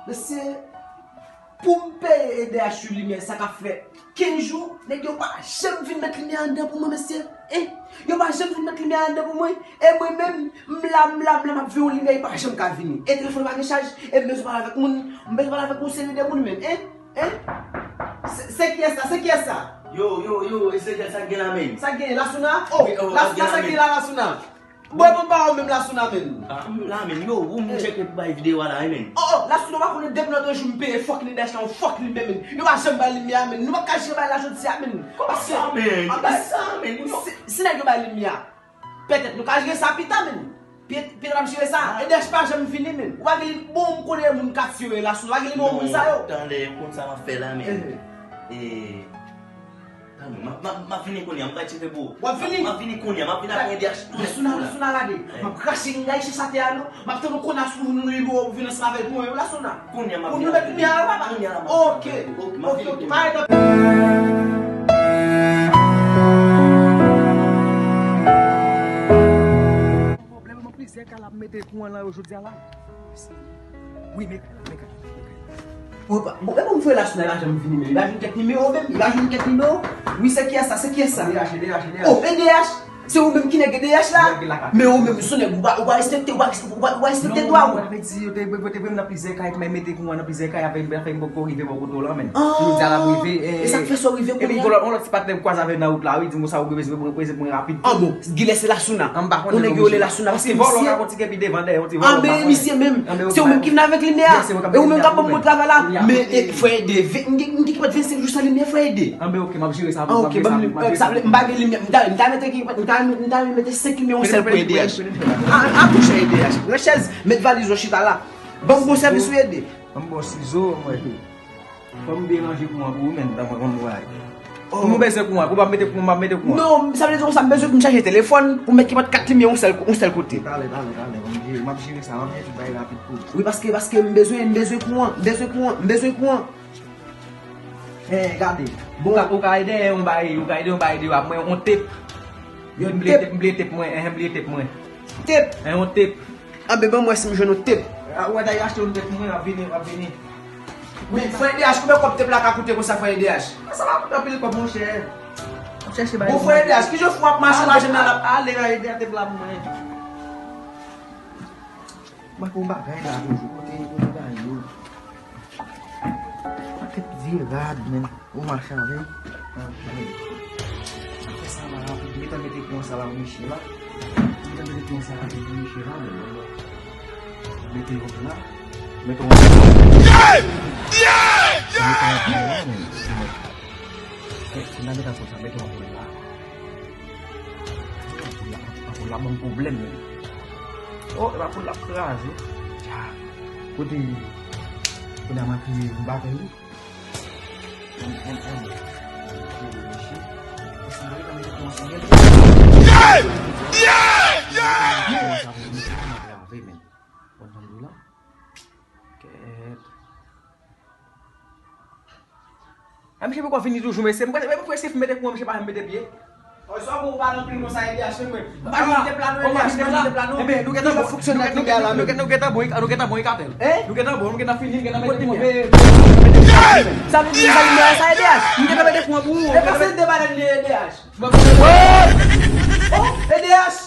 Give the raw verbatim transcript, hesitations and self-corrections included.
Mesye, pou m peye E D H sou limyè, sa ka fè kenz jou, nèg yo pa janm vin met limyè anndan pou mwen, mesye. Hein? Yo pa janm vin met limyè anndan pou mwen. E mwen menm, m la, m la, m la, m ap veye yon limyè, li pa janm ka vini. E telefòn pa gen chaj, e m bezwen pale avèk moun, m bezwen pale avèk yon seri de moun menm. Hein? Hein? Se, se kiyès sa? Se kiyès sa? Yo, yo, yo, Ezekiel, sa k gen la, menm? Sa k gen, Lasouna? Oh, Lasouna, sa k gen la, Lasouna? Bwè bon ba ou menm Lasouna menm. Ah, m la menm, yo, ou m tcheke pou bay videyo a la, wi menm. Oh, oh, Lasouna ou pa konnen depi lòt jou m peye fòk limyè la, yon fòk limyè menm. Yo pa janm bay limyè a menm. Nou pa ka jere bay la jodi a menm. Kòman sa menm? Ki bay sa menm? Si, si nèg yo bay limyè a, petèt nou ka jere sa pita menm. Pita n ap jere sa. E D H pa janm vini menm. Ou pa gen li, bon, m konnen moun katye yo ye Lasouna. Ou pa gen li non moun sa yo. Tande, ou konn sa m ap fè la menm. E, Tann, m ap, m ap, m ap vini kounye a, m pral tcheke pou ou. W ap vini? M ap vini kounye a, m ap vin ak E D H tou nèt. Lasouna, Lasouna, gade. M ap krache, m rache sa tè a non. M ap tann ou konn asou nou li bo vin ansanm avèk mwen, Lasouna. Kounye a, m ap vin. Kounye a, kounye a, papa. Kounye a, m ap vin. Ok, ok, ok. Pare nan pwoblèm, mwen plizyè kay la ap mete kouran nan yo jodi a la. Wi, men kay la, men kay la, men kay la. Bon, bon, e bon, m voye Lasouna, li pa janm vini menm. Li pa jwenn kèk nimewo menm, li pa jwenn kèk nimewo. Wi, se kiyès sa, se kiyès sa? E D H, E D H, E D H. Oh, E D H! Se ou menm ki nèg E D H la? Men ou menm, se nèg ou pa, ou pa respekte, ou pa, ou pa, ou pa respekte dwa ou. Non, mwen te di, yo te, yo te voye m nan plizyè kay, men mete kouran nan plizyè kay, apre, apre m poko rive bò kote w la, menm. Ah, jodi a la m rive, e sa k fè sa w rive kounye a? Epi yon lòt, yon lòt ti patnè m kwaze avè nan wout la, wi, di m konsa ou bezwen mwen, prezan pou mwen rapid. Ah bon, Gilles se Lasouna. An m pa konnen non, misye. Yon nèg yo rele Lasouna, paske misye vòlò ka konn ti ke pi devan dèyè, yon ti vòlò. Anben, misye menm. Se ou menm ki vin avèk limyè a. E ou menm k ap ban m travay la. Men, e, frè Ede, m gen, m gen ki pèdi vennsèt jou san limyè, frè Ede. Anben, ok, m ap jere sa pou ou. Ah, ok, ban m, sa vle, m pa gen limyè. M ta, m ta mete ki, m ta, m ta mete senk limyè yon sèl pou Ede. A, a, kouche Ede. Pran chèz, met valiz ou chita la. Ban m bon sèvis ou Ede. Ban m bon sizo, mwen. Fò m byen ranje kouran pou ou, menm, dan mwen konn bagay. Pou nou bezwen kouran, pou m ap mete, pou m ap mete kouran. Non, sa vle di konsa, m bezwen pou m chaje telefòn, pou m met ki pot kat limyè, yon sèl, yon sèl kote. Talè, talè, talè, m ap jere, m ap jere sa, m ap jere tout bagay rapid pou ou. Wi, paske, paske m bezwen, m bezwen kouran, m bezwen kouran, m bezwen kouran. Eh, gade. Bon. Ou ka, ou ka ede, yon bagay, ou ka ede, yon bagay de ap mwen, yon tep. Yon tep. M bliye tep mwen, eh, m bliye tep mwen. Tep. Eh, yon tep. Anben, ban m wè si m jwenn yon tep. A, ou wè dayè achte yon tep mwen, ap vini, ap vini. Men, frè E D H, konbyen kòb tep la ka koute konsa, frè E D H? A, sa pa koute anpil kòb, monchè. Ap chèche bagay. Bon, frè E D H, kijan fou ap mache, mache nan la. Ale, ale, ale, tep la pou mwen. Manke yon bagay la toujou. Kote, kote bagay yo? Pakèt vye rad, men. Ou mache avè l. Fè sa la rapid. Gentan mete kouran sa la pou misye la. Gentan mete kouran sa la pou misye la, men. Mete yon la. Mete yon la. Mete yon la, men. Mete yon la. Mete yon la. Anpoul la ban m pwoblèm, men. Oh, epa anpoul la ap kraze. Dja. Kote li? Kounye a m ap kriye yon batèri. Yeah! Yeah! Yeah! Kèt. A, misye poko fini toujou, mesye. Mwen, mwen, mwen, si m mete kouran, misye pa janm mete pye. Oy, sa bon, ou pale anpil konsa, E D H, men mwen. M pa jwenn tep la non, E D H, m pa jwenn tep la non. Enben, nou gentan bon, nou gentan bon, nou gentan bon, nou gentan bon, nou gentan fini, nou gentan mete kouran. Sa vle di, sa vle di, sa, E D H, m gentan mete kouran pou ou. E pa se de bagay li, E D H. Oh, E D H.